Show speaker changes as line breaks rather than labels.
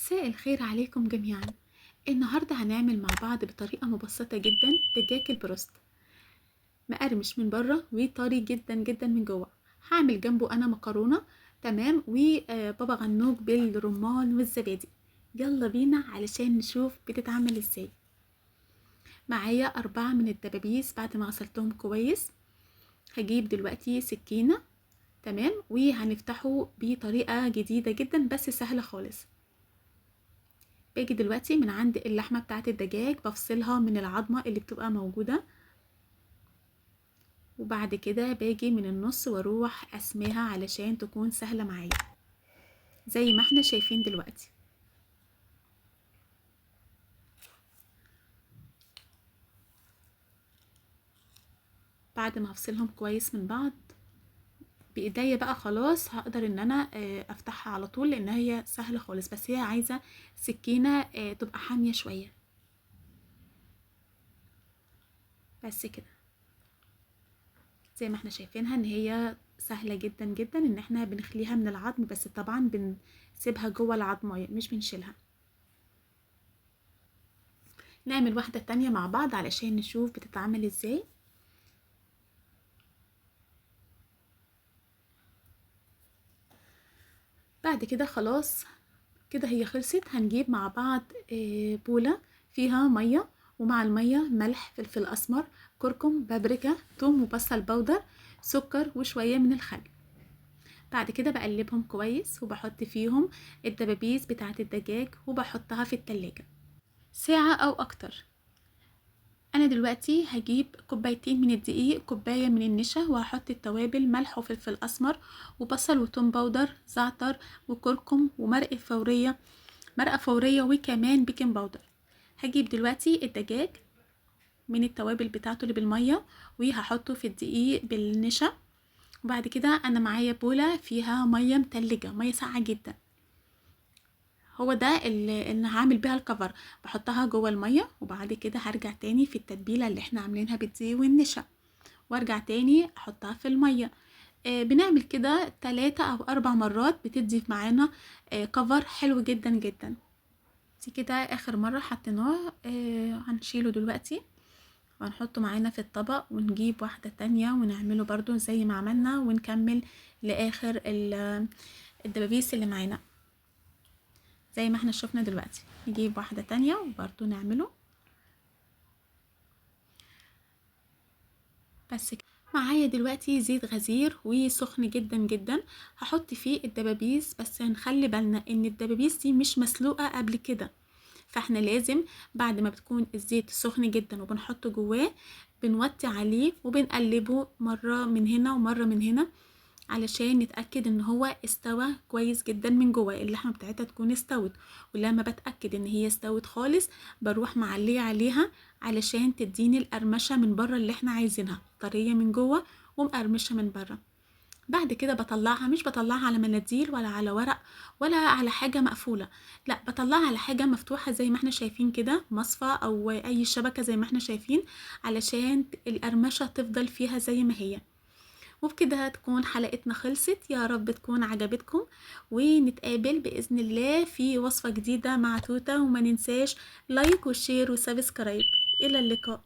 مساء الخير عليكم جميعا. النهاردة هنعمل مع بعض بطريقة مبسطة جدا دجاج البروست، مقرمش من بره وطري جدا جدا من جوه. هعمل جنبه انا مكرونة، تمام، وبابا غنوج بالرمان والزبادي. يلا بينا علشان نشوف بتتعمل ازاي. معايا 4 من الدبابيس بعد ما غسلتهم كويس. هجيب دلوقتي سكينة، تمام، وهنفتحه بطريقة جديدة جدا بس سهلة خالص. باجي دلوقتي من عند اللحمة بتاعت الدجاج، بفصلها من العظمة اللي بتبقى موجودة، وبعد كده باجي من النص واروح اسميها علشان تكون سهلة معايا زي ما احنا شايفين دلوقتي. بعد ما هفصلهم كويس من بعض بايديا بقى خلاص هقدر ان انا افتحها على طول، لان هي سهلة خالص، بس هي عايزة سكينة تبقى حامية شوية بس كده. زي ما احنا شايفينها ان هي سهلة جدا جدا ان احنا بنخليها من العظم، بس طبعا بنسيبها جوه العظمية مش بنشيلها. نعمل واحدة تانية مع بعض علشان نشوف بتتعمل ازاي. بعد كده خلاص كده هي خلصت. هنجيب مع بعض بولة فيها مية، ومع المية ملح، فلفل أسمر، كركم، بابريكا، توم وبصل بودر، سكر، وشوية من الخل. بعد كده بقلبهم كويس وبحط فيهم الدبابيس بتاعة الدجاج وبحطها في التلاجة ساعة أو أكتر. أنا دلوقتي هجيب كوبايتين من الدقيق، كوباية من النشا، وهحط التوابل ملح وفلفل أسمر وبصل وتوم بودر، زعتر وكركم ومرقة فورية، مرقة فورية، وكمان baking powder. هجيب دلوقتي الدجاج من التوابل بتاعته اللي بالمية وهحطه في الدقيق بالنشا. وبعد كده أنا معايا بولة فيها مية متلجة، مية ساقعة جدا، هو ده اللي هعمل بيها الكفر. بحطها جوه المية، وبعد كده هرجع تاني في التتبيلة اللي احنا عاملينها بالدقيق والنشا، وارجع تاني احطها في المية. بنعمل كده 3 او 4 مرات، بتدي معانا كفر حلو جدا جدا. دي كده اخر مرة حطيناه، هنشيله دلوقتي وهنحطه معانا في الطبق، ونجيب واحدة تانية ونعمله برضو زي ما عملنا، ونكمل لآخر الدبابيس اللي معانا زي ما احنا شفنا دلوقتي. نجيب واحدة تانية وبرضو نعمله بس كده. معايا دلوقتي زيت غزير وسخن جدا جدا، هحط فيه الدبابيس، بس هنخلي بالنا ان الدبابيس دي مش مسلوقة قبل كده، فاحنا لازم بعد ما بتكون الزيت سخن جدا وبنحطه جواه بنوطي عليه وبنقلبه مرة من هنا ومرة من هنا علشان نتأكد ان هو استوى كويس جدا من جوه، اللحمة بتاعتها تكون استوت. ولما بتأكد ان هي استوت خالص بروح معلية عليها علشان تديني القرمشة من بره اللي احنا عايزينها، طرية من جوه ومقرمشة من بره. بعد كده بطلعها، مش بطلعها على مناديل ولا على ورق ولا على حاجة مقفولة، لا بطلعها على حاجة مفتوحة زي ما احنا شايفين كده، مصفى او اي شبكة زي ما احنا شايفين، علشان القرمشة تفضل فيها زي ما هي. وبكده تكون حلقتنا خلصت، يا رب تكون عجبتكم، ونتقابل بإذن الله في وصفة جديدة مع توتة. وما ننساش like و share و subscribe. إلى اللقاء.